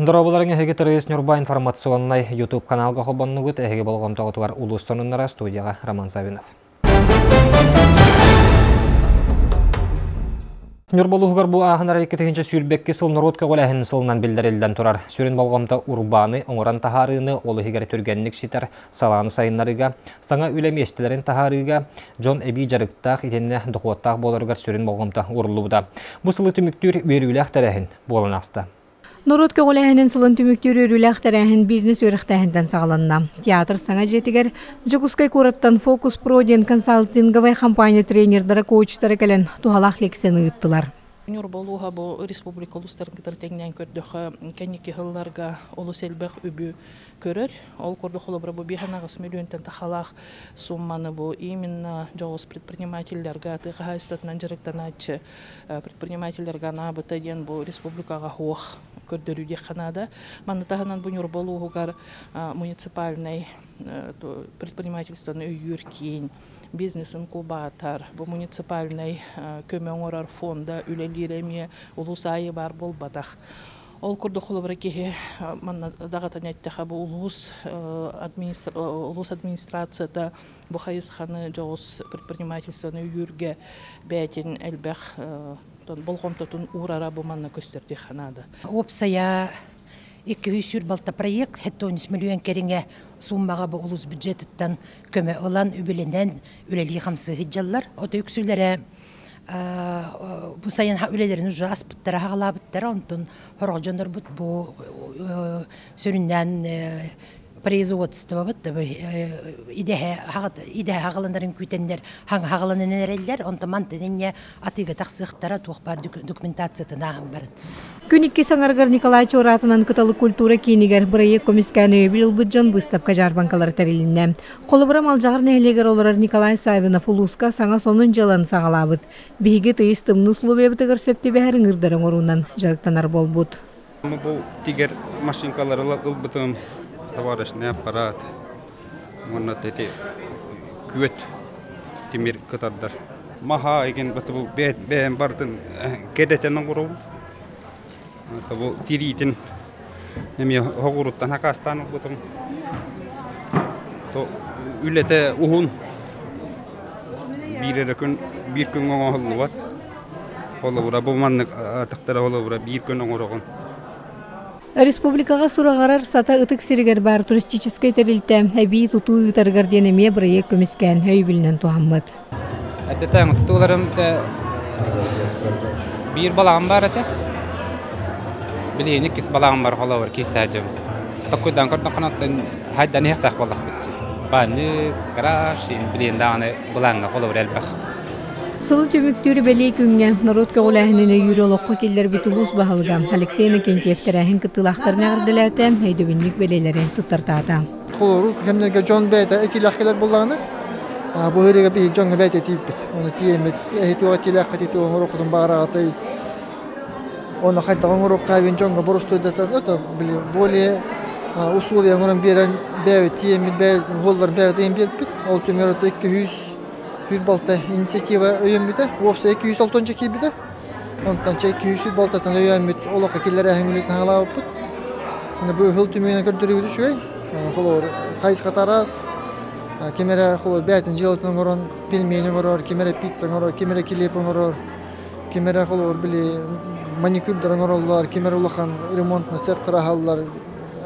Дорооболорун эһиги Тырыыс Ньурба информационнай YouTube каналга холбоннугут. Эһиги болҕомтоҕутугар улуус сонуннара студияҕа Роман Савинов. Ньурба улууһугар бу ааһынар 2022 сыл норуот көҕүлээһин сылынан биллэриллэн турар. Сүрүн болҕомто урбааны оҥорон таһаарыыны, ол иһигэр түргэнник ситэр салааны сайыннарыыга, саҥа үлэ миэстэлэрин таһаарыыга, дьон эбии дьарыктаах итиннэ дохуоттаах буоларыгар сүрүн болҕомто ууруллубута. Бу сылы түмүктүүр үөрүүлээх тэрээһин буолан ааста. Норуот көҕүлээһинин сылын түмүктүүр үөрүүлээх тэрээһин бизнес үөрэхтээһинтэн саҕаланна. Театр саҥа дьиэтигэр Дьокуускай куораттан Фокус Про диэн консалтинговай компания тренердара, коучтара кэлэн туһалаах лекцияны ыыттылар. Ньурба улууһа бу республика улуустарын кытары тэҥнээн көрдөххө, кэнники сылларга олус элбэх үбү көрөр. Ол курдук холобура бу 5,8 миллионтан тахалаах сумманы бу именно дьоҕус предпринимателлэргэ, тыа хаһаайыстыбатынан дьарыктанааччы предпринимателлэргэ анаабыта диэн бу республикаҕа суох көрдөрүү диэххэ наада. Манна таһынан бу Ньурба улууһугар муниципальнай предпринимательствоны өйүүр киин, бизнес-инкубатор, бу муниципальнай көмө оҥорор фонда үлэлиир эмиэ улуус аайы баар буолбатах. Ол курдук холобура киһи манна даҕатан эттэхэ бу улуус улуус администрацията бу хайысханы дьоҕус предпринимательствоны өйүүргэ бэйэтин элбэх болҕомтотун уурара бу манна көстөр диэххэ наада. Уопсайа 246 проект 70 миллион кэриҥэ сууммаҕа бу улуус бюджетыттан көмө ылан үбүлэнэн үлэлии хамсыы сылдьаллар. Ото үксүлэрэ бу сайын үлэлэрин уже аспыттара хаҕалаабыттара онтон сорох дьоннорбут бу сүрүннээн производствобыт идэһэ идэһэ хаҕаланарын күүтэннэр хаҕаланан эрэллэр онтон мантан инньэ атыыга тахсыахтара туох баар документациятын ааһан баран Күн иккис аҥарыгар Николай Чуораатынан Кыталык культура киинигэр бырайыак көмүскээн өйөбүл ылбыт дьон быыстапка-дьаарбаҥкалара тэрилиннэ. Холобура, Малдьаҕар нэһилиэгэр олорор Николай Саввинов улууска саҥа сонун дьыаланы саҕалаабыт. Биһиги тыйыс тымныы условиябытыгар сөп түбэһэр ыҥыырдары оҥоруунан дьарыктанар буолбут. Бу тигэр машинкалары ылбытым товарищный аппарат уонна ити күөт тимир кытардар. Маха игин бу бэйэм бартын кэдэтэн оҥоробун. Бу тириитин эмиэ хоҕуруттан хакаастаан ылбытым. То үлэтэ уһун биир эрэ күн биир күҥҥэ оҥоһуллубат. Холобура бу маннык атахтара холобура биир күн оҥороҕун. Республикаҕа сураҕырар Сата ытык сиригэр баар туристическай тэрилтэ эбии тутуу ыытарыгар диэн эмиэ бырайыак көмүскээн өйөбүлүнэн туһаммыт. Эрдэтээҥи тутууларым биир балаҕан баар этэ. Билигин иккис балаҕан бар холобур киирсээдьим. Токкуйдаан көрдөххүнэ оттон хайдан иһиэхтээх буоллахпыт дии. Баанньык, гараж, билигин даҕаны былааҥҥа холобур элбэх. Сылы түмүктүүр бэлиэ күҥҥэ норуот көҕүлээһинин өйүүр олоххо киллэрбит улуус баһылыга Алексей Иннокентьев тэрээһин кыттыылаахтарын эҕэрдэлээтэ, өйдөбүнньүк бэлиэлэри туттартаата. Холорук кэмнэргэ дьон бэйэтэ этиилээх кэлэр буоллаҕына, бу ырыга биһи дьоҥҥо бэйэтэ тиийбит. Оны тиийэммит эһи туох этиилээххитий, туох оҥоруоххутун баҕараҕытый, оны хайдах оҥоруохха эбин дьоҥҥо боростуойдатан, это били более условия оҥорон биэрэн бэйэбит тиийэммит бэйэ уоллар бэйэбит ыйан биэрбит. Ол түмүгэр 200 106 инициатива өйөммүтэ, уопсай 206 киирбитэ. Онтон чэ 206-тан өйөөммүт олоххо киллэрээһин үлэтин хаалаабыппыт. Бу ыһыл түмүгүнэн көрдөрүүбүт үчүгэй. Холобур, хайысхата араас. Ким эрэ холобур бэйэтин дьыалатын оҥорон пельмени оҥорор, ким эрэ пицца оҥорор, ким эрэ килиэп оҥорор, ким эрэ холобур били маникюрдар оҥороллор, ким эрэ улахан ремонтный цехтар аһаллар,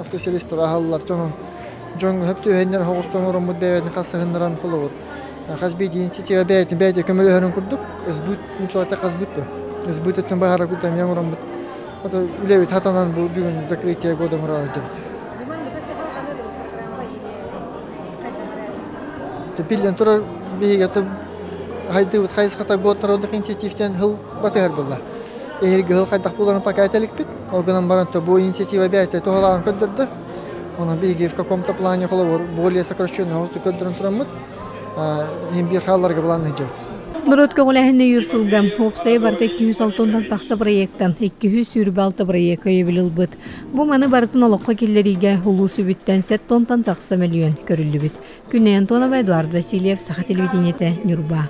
автосервистар аһаллар. Дьонун дьон хөп түһэннэр хоҕустан оҥороммут бэйэбитин хасыһыннаран холобур хас биирдии инициатива бэйэтин бэйэтэ көмөлөһөрүн курдук сбыт мучалата хасбыт да сбыт өттүн баһара курдук эмиэ оҥороммут ото үлэбит хатанан бу бүгүн закрытие года оҥорор дьабыт биллэн турар биһиги хайдыбыт хайысхата год народных инициативтен хыл батыһар буолла эһиги хыл хайдах буоларын пока этэликпит ол гынан баран то бу инициатива бэйэтэ туһалаан көрдөрдө Онон биһиги в каком-то плане холобур более сокращенный оҕустук көрдөрөн тураммыт иһин биир хаалларга былаанныйдьабыт. Норуот көҕүлээһинэ өйүүр сылга уопсайа барыта 206 тахса проектан 226 проект өйөбүл ылбыт. Бу маны барытын олоххо киллэриигэ улуус үбүттэн 7 тахса мөлүйүөн көрүллүбүт. Күннэй Антонова, Эдуард Васильев, Саха телевидениетэ, Ньурба.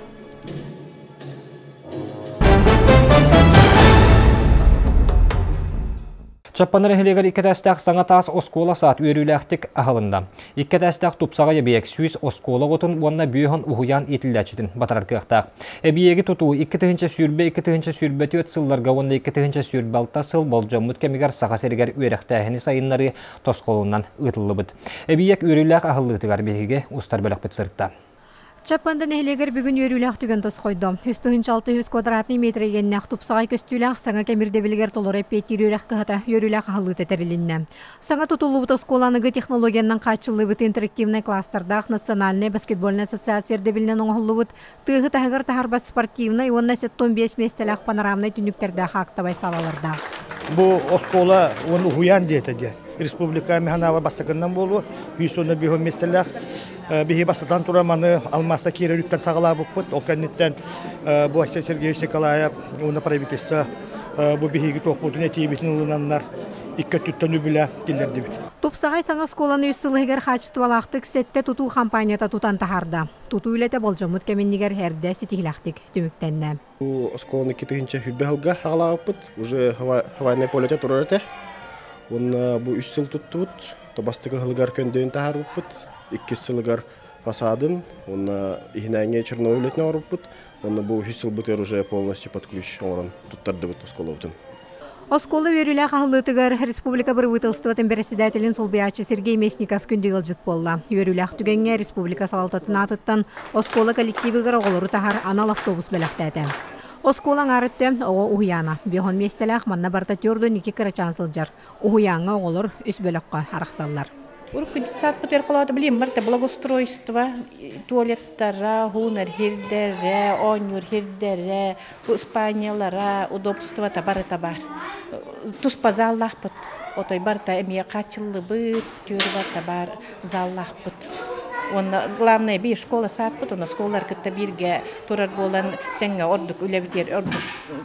Чаппанда нэһилиэгэр икки этээстээх саҥа таас оскуола-саад үөрүүлээхтик аһылынна. Икки этээстээх тупсаҕай эбийиэк 100 оскуола оҕотун уонна бүөһүн уһуйаан иитиллээччитин батарар кыахтаах. Эбийиэги тутуу 2022-2024 сылларга уонна 2026 сыл болдьоммут кэмигэр Саха сиригэр үөрэхтээһини сайыннарыы тосхолунан ыытыллыбыт. Эбийиэк үөрүүлээх аһыллыытыгар биһиги устар бөлөхпүт сырытта. Чаппанда нэһилиэгэр бүгүн үөрүүлээх түгэн тосхойдо. 3 600 квадратный метр иэннээх тупсаҕай көстүүлээх саҥа кэм ирдэбилигэр толору эппиэттиир үөрэх кыһата үөрүүлээх аһыллыыта тэрилиннэ. Саҥа тутуллубут оскуола аныгы технологиянан хааччыллыбыт интерактивнай кластердаах Национальнай баскетбольнай ассоциация ирдэбилинэн оҥоһуллубут тыаһы таһыгар таһарбат спортивнай уонна 75 миэстэлээх панорамнай түннүктэрдээх актовай саалалардаах. Бу оскуола уонна уһуйаан диэтэ диэн республика механаба бастакыннан буолуо 115 миэстэлээх. Биһи бастатан туран маны алмааста киирэр үптэн саҕалаабыппыт. Ол кэнниттэн бу Айсен Сергеевич Николаев уонна правительство бу биһиги туохпутун этиибитин ылынаннар икки өттүттэн үбүлэ киллэрдибит. Тупсаҕай саҥа оскуоланы үс сыл иһигэр хаачыстыбалаахтык сэттэ тутуу компанията тутан таһаарда. Тутуу үлэтэ болдьоммут кэминнигэр эрдэ ситиһилэхтик түмүктэннэ. Бу оскуоланы 2020 сылга хаҕалаабыппыт. Уже хавайнай полете турар этэ. Уонна бу үс сыл туттубут. Бастакы сылыгар көндөйүн таһаарбыппыт. Иккис сылыгар фасадын, уонна иһинээҥҥэ черновой үлэтин оҥорбуппут. Уонна бу үһүс сылбытыгар уже полностью под ключ оҥорон туттардыбыт оскуолабытын. Оскуола үөрүүлээх аһыллыытыгар республика бырабыыталыстыбатын бэрэссэдээтэлин солбуйааччы Сергей Местников күндү ыалдьыт буолла. Үөрүүлээх түгэҥҥэ республика салалтатын аатыттан оскуола коллективыгар оҕолору таһар анал автобус бэлэхтээтэ. Оскуола аҥаар өттө оҕо уһуйаана. Биоһон миэстэлээх манна барыта 42 кырачаан сылдьар. Уһуйааҥҥа оҕолор үс бөлөххө арахсаллар. Урукку детсадпытыгар холоото билим барыта благоустройство, туалеттара, хуунар хирдэрэ, оонньуур хирдэрэ, спальнялара, удобствота барыта бар. Туспа заллаахпыт. Отой барыта эмиэ хааччыллыбыт, түөрү барыта бар заллаахпыт. Уонна главное биир школа саатпыт, онно школалар кытта бииргэ турар буолан тэҥҥэ ордук үлэбитигэр ордук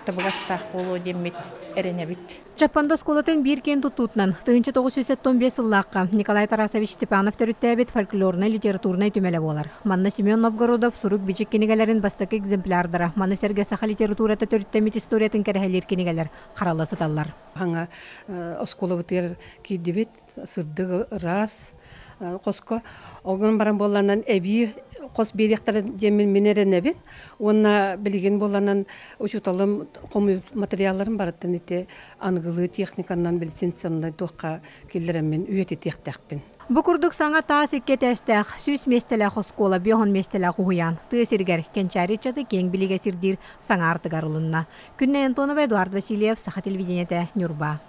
табыгастаах буолуо диэммит эрэнэбит. Чаппанда оскуолатын биир киэн туттуутунан 1995 сыллаахха Николай Тарасович Степанов төрүттээбит фольклорнай литературнай түмэлэ буолар. Манна Семен Новгородов сурук-бичик кинигэлэрин бастакы экземплярдара, маны сэргэ саха литературата төрүттэммит историятын кэрэһэлиир кинигэлэр харалла сыталлар. Хаҥа оскуолабытыгар киирдибит, сырдык ыраас хоско. Ол гынан баран буолланан эбии хос биэриэхтэрэ диэммин мин эрэнэбин. Уонна билигин буолланан учууталым хомуйбут материалларын барыттан ити аныгылыы техниканан лицензионнай туохха киллэрэммин үйэтитиэхтээхпин. Бу курдук саҥа таас икки этээстээх, 100 миэстэлээх оскуола, 50 миэстэлээх уһуйаан тыа сиригэр кэнчээри ыччаты киэҥ билиигэ сирдиир саҥа аартыгар ылынна. Күннэй Антонова, Эдуард Васильев, Саха телевидениетэ, Ньурба.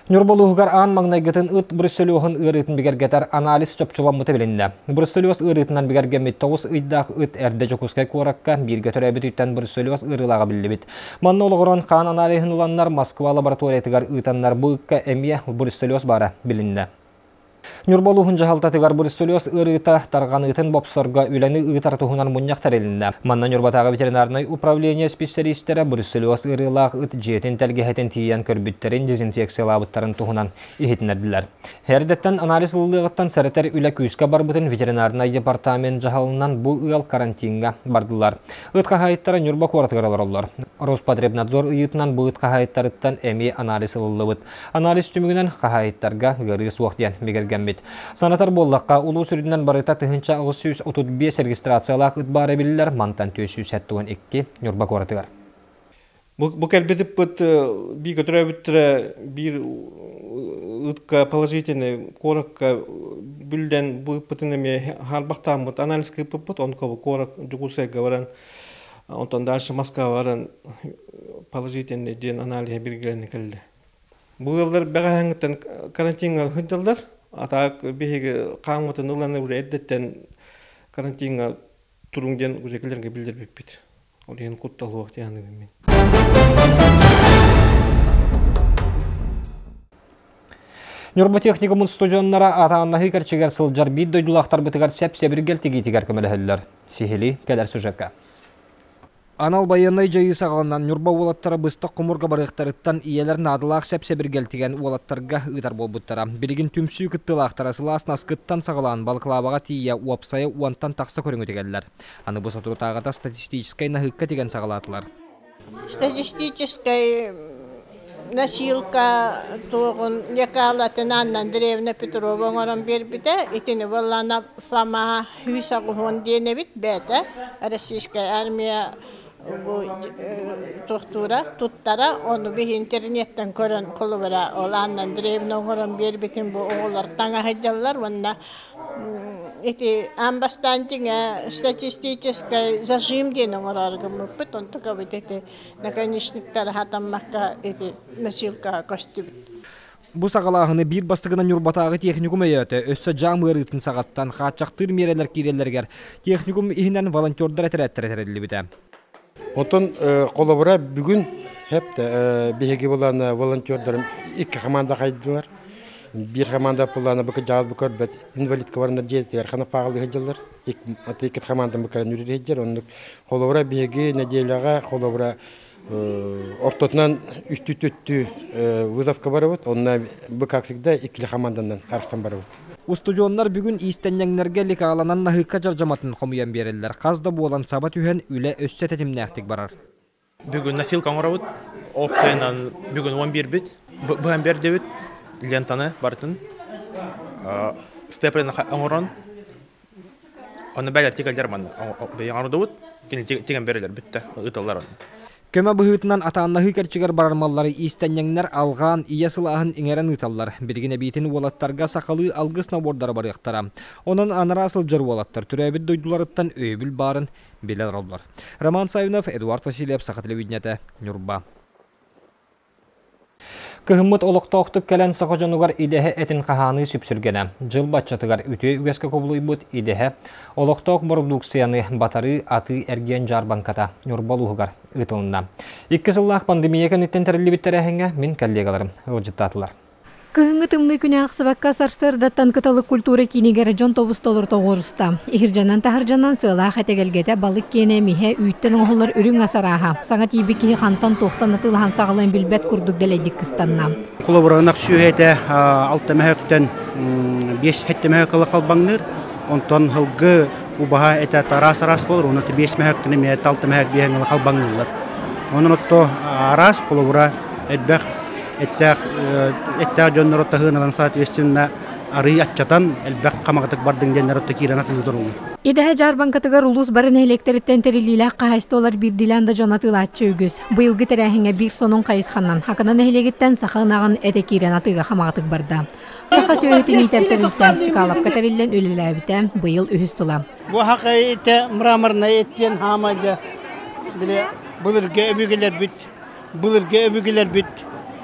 Ньурба улууһугар аан маҥнайгытын ыт бруцеллезун ыарыытын бигэргэтэр анализ чопчуламмыта билиннэ. Бруцеллез ыарыытынан бигэргэммит 9 ыйдаах ыт эрдэ Дьокуускай куоракка бииргэ төрөөбүтүттэн бруцеллез ыарыылааҕа биллибит. Манна олоҕуран хаан аналиһын ыланнар Москва лабораториятыгар ыытаннар бу ыкка эмиэ бруцеллез баара билиннэ. Ньурба улууһун дьаһалтатыгар бруцеллез ыарыыта тарҕаныытын бопсорго үлэни ыытар туһунан мунньах тэрилиннэ. Манна Ньурбатааҕы ветеринарнай управление специалистэрэ бруцеллез ыарыылаах ыт дьиэтин тэлгэһэтин тиийэн көрбүттэрин, дезинфекциялаабыттарын туһунан иһитиннэрдилэр. Эрдэттэн анализ ылыллыаҕыттан сэрэтэр үлэ күүскэ барбытын ветеринарнай департамент дьаһалынан бу ыал карантиҥҥа бардылар. Ыт хаһаайыттара Ньурба куоратыгар олороллор. Роспотребнадзор ыйыытынан бу ыт хаһаайыттарыттан эмиэ анализ ылыллыбыт. Анализ түмүгүнэн хаһаайыттарга ыарыы суох диэн бигэргэммит. Санатар буоллахха, улуус үрдүнэн барыта 1835 регистрациялаах ыт баара биллэр, мантан 472 Ньурба куоратыгар. Бу кэлбит ыппыт биир көтөрөөбүттэрэ биир ытка положительный куоракка бүлдэн бу ыппытын эмиэ хаарбахтааммыт анализ ыыппыппыт онко куорат Дьокуускайга баран онтон дальше Москваҕа баран положительный диэн аналиһа билгэлэнэ кэллэ. Бу ыаллар бэҕэһээҥҥиттэн карантиҥҥа сылдьаллар. А так биһиги хааммытын ылан уже эрдэттэн карантиҥҥа туруҥ диэн уже кэлэргэ биллэрбиппит. Ол иһин куттал суох диэн мин. Ньурба техникумун студеннара атааннаһыы кэрчигэр сылдьар биир дойдулаахтарбытыгар сэп-сэбиргэл тигиитигэр көмөлөһөллөр. Сиһилии кэлэр сюжекка. Анал байыаннай дьайыы саҕаланан Ньурба уолаттара быстах хомуурга барыахтарыттан ийэлэр наадалаах сэп-сэбиргэл тигэн уолаттарга ыытар буолбуттара. Билигин түмсүү кыттыылаахтара сылаас наскыттан саҕалаан балаклаваҕа тиийэ уопсайа уонтан тахса көрүҥү тигэллэр. Аны бу соторутааҕыта статистическай наһыыкка тигэн саҕалаатылар. Статистическай. Носилка туоҕун лекалатын Анна Андреевна Петрова оҥорон биэрбитэ. Итини буоллаҕына Фома 180 диэн эбит бэйэтэ. Российская армия бу туохтуура, туттара. Ону биһи интернеттэн көрөн холобура ол Анна Андреевна оҥорон биэрбитин бу оҕолор таҥаһыйдаллар уонна ити аан бастаан дьиҥэ статистическай зажим диэн оҥороору гыммыппыт. Онтукабыт ити наконечниктары хатаммакка ити носилкаҕа көстүбүт. Бу саҕалааһыны биир бастакынан Ньурбатааҕы техникум өйөөтө, өссө дьаам ыарыытын саҕаттан хааччахтыыр миэрэлэр киирэллэригэр техникум иһинэн волонтердар этэрээттэрэ тэриллибитэ. Онтон холобура бүгүн хэп биһиги булан волонтердарым икки команда хайдылар. Биир команда пулана бу кыдьаал бу көрбөт инвалидка бараннар дьиэтигэр хана паҕалыы сылдьаллар. Икки команда бу кэлэн үрүр сылдьар. Оннук холобура биһиги нэдиэлэҕэ холобура ортотунан үстүү-түттүү вызовка барабыт. Онно бу как всегда иккили команданан арахсан барабыт. Устудьуоннар бүгүн иистэнньэҥнэргэ лекаланан наһыыкка дьардьаматын хомуйан биэрэллэр. Хас да буолан саба түһэн үлэ өссө тэтимнээхтик барар. Бүгүн носилка оҥоробут. Опциянан бүгүн 11-бит. Быһан бердибит. Лентаны барытын. Степлин оҥорон. Онно бэлэр тигэлдер манна. Бэйэҥ оҥордубут. Тигэн берелер бүттэ. Ытыллар онно. Көмө быһыытынан атааннаһыы кэрчигэр барар маллары иистэнньэҥнэр алҕаан, ийэ сылааһын иҥэрэн ыыталлар. Билигин эбиитин уолаттарга сахалыы алгыс набордара барыахтара. Онон анараа сылдьар уолаттар төрөөбүт дойдуларыттан өйөбүл баарын билэ олороллор. Роман Савинов, Эдуард Васильев, Саха телевидениетэ, Ньурба. Кыһыммыт олохтоохтук кэлэн саха дьонугар идэһэ этин хаһааныы сүпсүлгэнэ. Дьыл баччатыгар үтүө үгэскэ кубулуйбут идэһэ олохтоох бородууксуйаны батарыы атыы-эргиэн дьаарбаҥката Ньурба улууһугар ыытылынна. Икки сыллаах пандемия кэнниттэн тэриллибит тэрээһиҥҥэ мин коллегаларым ыалдьыттаатылар. Кыһыҥҥы тымныы күнэ ахсыбакка сарсыардаттан Кыталык культура киинигэр дьон тобус толору тоҕуоруста. Иһирдьэнэн-таһырдьанан сыалаах этэгэлгэтэ, балык киэнэ, миһэ, үүттэн оҥоһуллар үрүҥ ас арааһа. Саҥа тиийбит киһи хантан туохтан атыылаһан саҕалыан билбэт курдук дэлэйдик кыстанна. Холобура ынах сүөһэтэ алта мөһөктөн биэс сэттэ мөһөк ыла халбаҥныыр. Онтон һылгы убаһа этэ араас-араас буолар. Онон биэс мөһөктөн эмиэ алта мөһөк биэһин ыла халбаҥныыллар. Онон отто араас холобура элбэх эттээх эттээх дьоннору таһыынан соответственно арый аччатан элбэх хамаҕатык бардыҥ диэннэр отто киирэн атыылыы туруллар. Идэһэ дьаарбаҥкатыгар улуус бары нэһилиэктэриттэн тэриллиилээх хаһаайыстыбалар биирдиилээн да дьон атыылааччы үгүс. Быйылгы тэрээһиҥҥэ биир сонун хайысханан Акана нэһилиэгиттэн саха ынаҕын этэ киирэн атыыга хамаҕатык барда. Саха сүөһүтүн иитэр тэрилтэ Чкаловка тэриллэн үлэлээбитэ быйыл үһүс сыла. Бу хакай этэ мраморнай эттиэн хаамайда били былыргы өбүгэлэрбит былыргы өбүгэлэрбит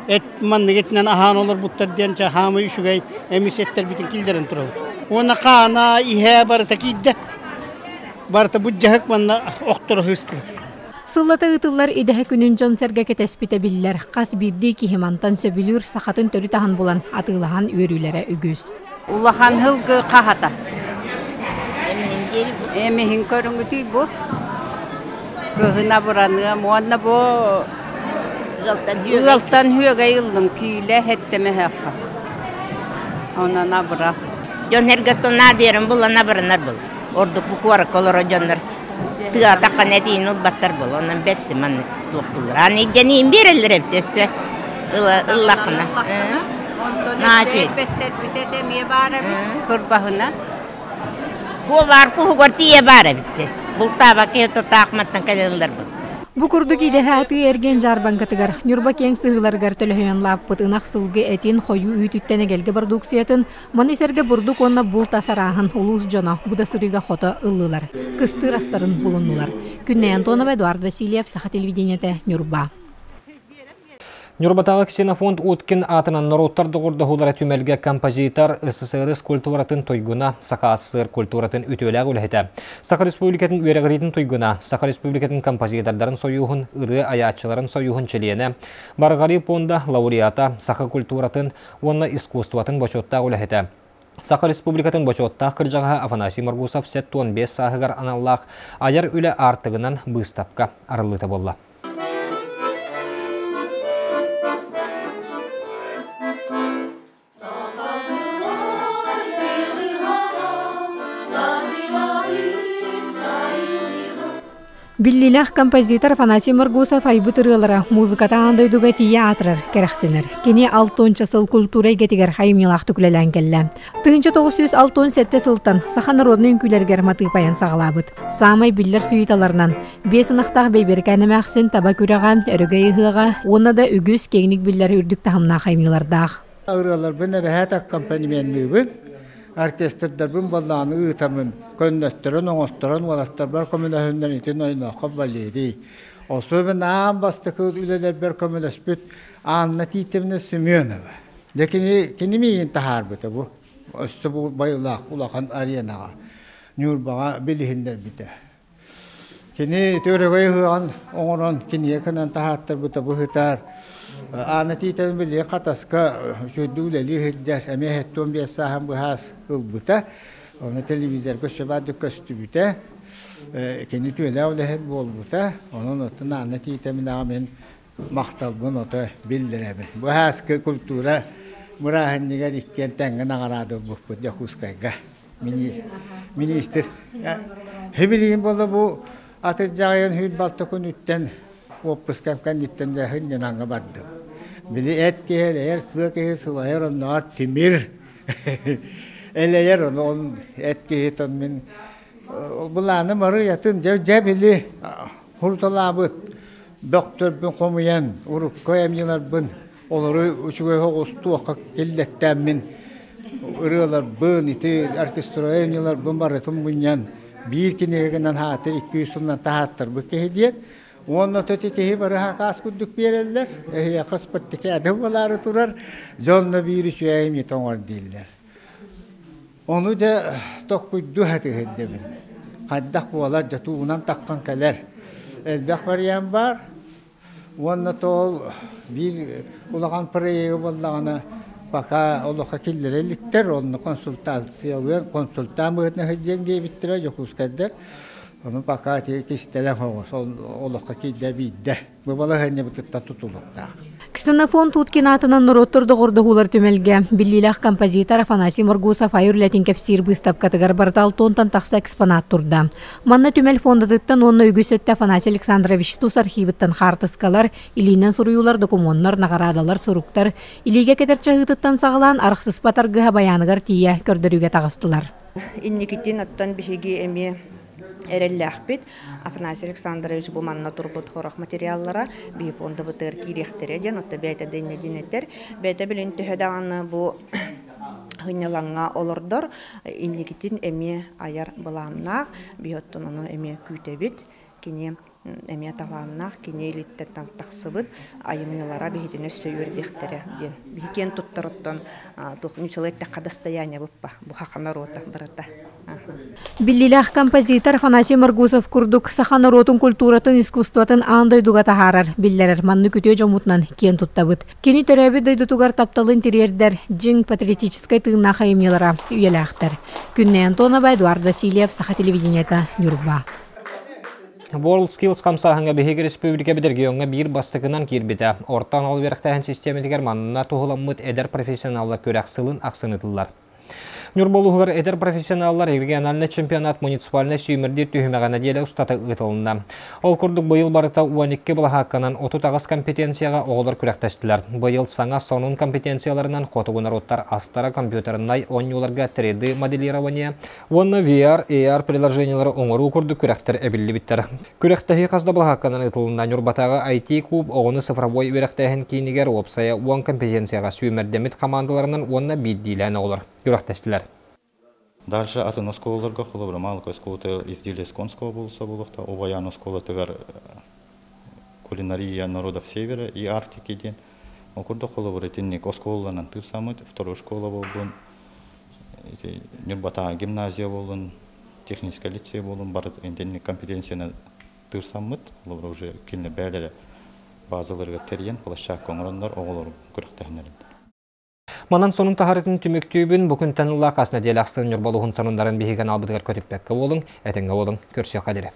эт маннык этинэн аһаан олорбуттар диэн чэ хаамай үчүгэй эмис эттэрбитин киллэрэн турабыт. Уонна хаана иһэ барыта киирдэ. Барыта бу дьаһык манна охторо сыыстылар. Сыллата ыытыллар идэһэ күнүн дьон-сэргэ кэтэспитэ биллэр. Хас биирдии киһи мантан сөбүлүүр сахатын төрүт аһын булан атыылаһан үөрүүлэрэ үгүс. Улахан һылгы хаһата. Эмиһин көрүҥүтүй бу. Кыһын абыраныам уонна бу ыалтан үөгэй ыллым киилэ хэттэмэһэххэ. Онон абыра. Дьон эргэтон наадыйарын булан абыранар был. Ордук бу куоракка олорор дьоннор тыа таххан этиин ылбаттар был. Онон бэтти маннык туохтуулар. Аны дьэниин биэрэллэр эбит өссө ыллаххына. Онтон бэттэрбит эмиэ баар эбит кырбаһынан. Куобаар куһугар тиийэ баар эбит. Бултаабакка татаахматтан кэлэн ыларбыт. Бу курдук идэһэ атыы-эргиэн дьаарбаҥкатыгар Ньурба киэҥ сыһыыларыгар төлөһүйэн лааппыт ынах сылгы этин хойуу үүтүттэн эгэлгэ бородууксуйатын, маны сэргэ бурдук уонна булт ас арааһын улуус дьоно бу да сырыыга хото ыллылар, кыстыыр астарын булуннулар. Күннэй Антонова, Эдуард Васильев, Саха телевидениетэ, Ньурба. Ньурбатааҕы Ксенофонт Уткин аатынан норуоттар доҕордоһуулара түмэлгэ композитор, СССР культуратын туйгуна, Саха СССР культуратын үтүөлээх үлэһитэ, Саха Республикатын үөрэҕириитин туйгуна, Саха Республикатын композитордарын сойууһун, ырыа айааччыларын сойууһун чилиэнэ, Барҕарыы пуонда лауреата, саха культуратын уонна искусствотын бочуоттаах үлэһитэ, Саха Республикатын бочуоттаах кырдьаҕаһа Афанасий Моргусов 75 сааһыгар аналлаах айар үлэ аартыгынан быыстапка арыллыыта буолла. Биллиилээх композитор Афанасий Моргусов айбыт ырыалара музыката аан дойдуга тиийэ аатырар, кэрэхсэнэр. Кини алтонча сыл культура эйгэтигэр айымньылаахтык үлэлээн кэллэ. 1967 сылтан саха народнай үҥкүүлэригэр матыып айан саҕалаабыт. Саамай биллэр сюиталарынан биэс ынахтаах Бэйбэрикээн эмээхсин таба күрэҕэ, Өрөгөй ыһыаҕа уонна да үгүс киэҥник биллэр үрдүк таһымнаах айымньылардаах. Ырыаларбын эбэһээт аккомпанеменныыбын, оркестрдарбын боллааны ыытамын, көннөттөрөн, оҥотторон уолаттарбар көмөлөһүннэр итин ойнооххо Валерий. Особенно аан бастакы үлэлэрбэр көмөлөспүт Анна Титовна Семенова. Дьэ кини, кини миигин таһаарбыта бу. Өссө бу байылаах улахан аренаҕа Ньурбаҕа билиһиннэрбитэ. Кини төрөгөй ыһыаҕын оҥорон кинигэ гынан таһааттарбыта быһытаар. Аана Тиитэбин билигин Хатаска үчүгэйдик үлэлии сылдьар, эмиэ 75 сааһын быһаас ылбыта. Ону телевизорга өссө баардык көстүбүтэ. Кини түөлээх үлэһит буолбута. Онон оттон Анна Тиитэбинэҕэ мин махталбын ото биллэрэбин. Быһааскы культура бырааһынньыгар иккиэн тэҥҥэ наҕараада ылбыппыт Дьокуускайга. Министр Хибилиин буолла бу аты дьаҕайан хүл балта күнүттэн уоппускам кэнниттэн дьэ сынньананга бардым. Били эт киһи элэйэр, сыа киһи сылайар, оннооҕор тимир элэйэр, ону эт киһи тон мин былааным арыйатын дьэ дьэ били хуруталаабыт бөхтөрбүн хомуйан урукку эмньыларбын олору үчүгэй оҕустуохха киллэттээммин ырыаларбын ити оркестровай эмньыларбын барытын мунньан биир кинигэ гынан хаатыр 200 сылынан таһааттарбыт киһи диэн уонна то ити киһи бары хакаас курдук биэрэллэр эһиэхэ спартакиада буолаары турар дьонно биир үчүгэй эмньитэ оҥор дииллэр Ону дьэ токкуйдуу сатыырдэбин. Хайдах буолар дьэ тугунан таххан кэлэр. Элбэх вариант баар. Уонна тоол биир улахан проегы буоллаҕына пока олоххо киллэрэ иликтэр, онно консультациялыан, консультант быһыытынан сылдьыаҥ диэбиттэрэ Дьокуускайдар. Ону пока ити кистэлэҥ оҕус олоххо киирдэ биирдэ. Бу балаһыанньабытыттан тутулуктаах. Ксенофонт Уткин аатынан норуоттар доҕордоһуулар түмэлгэ биллиилээх композитор Афанасий Моргусов айар үлэтин кэпсиир быыстапкатыгар барыта алтонтан тахса экспонат турда. Манна түмэл фондатыттан уонна үгүс өттө Афанасий Александрович тус архивыттан хаартыскалар, илиинэн суруйуулар, докумуоннар, наҕараадалар, суруктар, илиигэ кэтэр чаһыытыттан саҕалаан арахсыспат аргыһа байааныгар тиийэ көрдөрүүгэ таҕыстылар. Инникитин оттон биһиги эмиэ эрэллээхпит. Афанасий Александрович бу манна турбут хорох материаллара биһи фондабытыгар киириэхтэрэ диэн, отто бэйэтэ да инньэ диэн этэр. Бэйэтэ билин төһө даҕаны бу сынньалаҥҥа олордор, инникитин эмиэ айар былааннаах, биһи оттон ону эмиэ күүтэбит. Кини эмиэ талааннаах, кини илииттэн тахсыбыт айымньылара биһитини өссө үөрдүөхтэрэ диэн. Биһи киэн туттар оттон туох ньучалыы эттэххэ достояние буппа, бу хаха норуота барыта. Биллиилээх композитор Афанасий Моргусов курдук саха норуотун культуратын, искусствотын аан дойдуга таһаарар, биллэрэр маннык үтүө дьоммутунан киэн туттабыт. Кини төрөөбүт дойдутугар тапталын тириэрдэр дьиҥ патриотическай тыыннаах айымньылара үйэлээхтэр. Күннэй Антонова, Эдуард Васильев, Саха телевидениета, Ньурба. WorldSkills хамсааһыҥҥа биһиги республикабыт региоҥҥа биир бастакынан киирбитэ. Орто анал үөрэхтээһин систиэмэтигэр манна туһуламмыт эдэр профессионаллар күрэх сылын ахсын ыытыллар. Ньурба улууһугар эдэр профессионаллар региональнай чемпионат муниципальнай сүүмэрдиир түһүмэҕэ нэдиэлэ устата ыытылынна. Ол курдук быйыл барыта 12 былаһаакканан 38 компетенцияҕа оҕолор күрэхтэстилэр. Быйыл саҥа сонун компетенцияларынан хотугу норуоттар астара компьютернай оонньууларга 3D моделирование уонна VR, AR приложениелары оҥоруу курдук күрэхтэр эбиллибиттэр. Күрэхтэһии хас да былаһаакканан ыытылынна. Ньурбатааҕы IT-куб оҕону цифровой үөрэхтээһин киинигэр уопсайа 10 компетенцияҕа сүүмэрдэммит хамаандаларынан уонна биирдиилээн оҕолор күрэхтэстилэр. Дальше атын оскуолаларга холобура Малка оскуолата изделие Сконского болса буолуохта, Убаян оскуолатыгар кулинария народов Севера и Арктики диэн. Ол курдук холобура итинник оскуолаларынан тыырсаммыт, второй школа буоллун, ити Ньурбатааҕы гимназия буоллун, техническэй лицей буоллун, бары итинник компетенцияны тыырсаммыт, холобура уже кинилэр бэйэлэрэ базаларыгар тэрийэн площадка оҥороннор оҕолору күрэхтэһиннэрэллэр. Манан сонун таһарытын түмүктүүбүн. Бу күнтэн ыла хас нэдиэлэ ахсын Ньурба улууһун сонуннарын биһиги каналбытыгар көтүппэккэ буолуҥ, этэҥҥэ буолуҥ, көрсүөххэ диэри.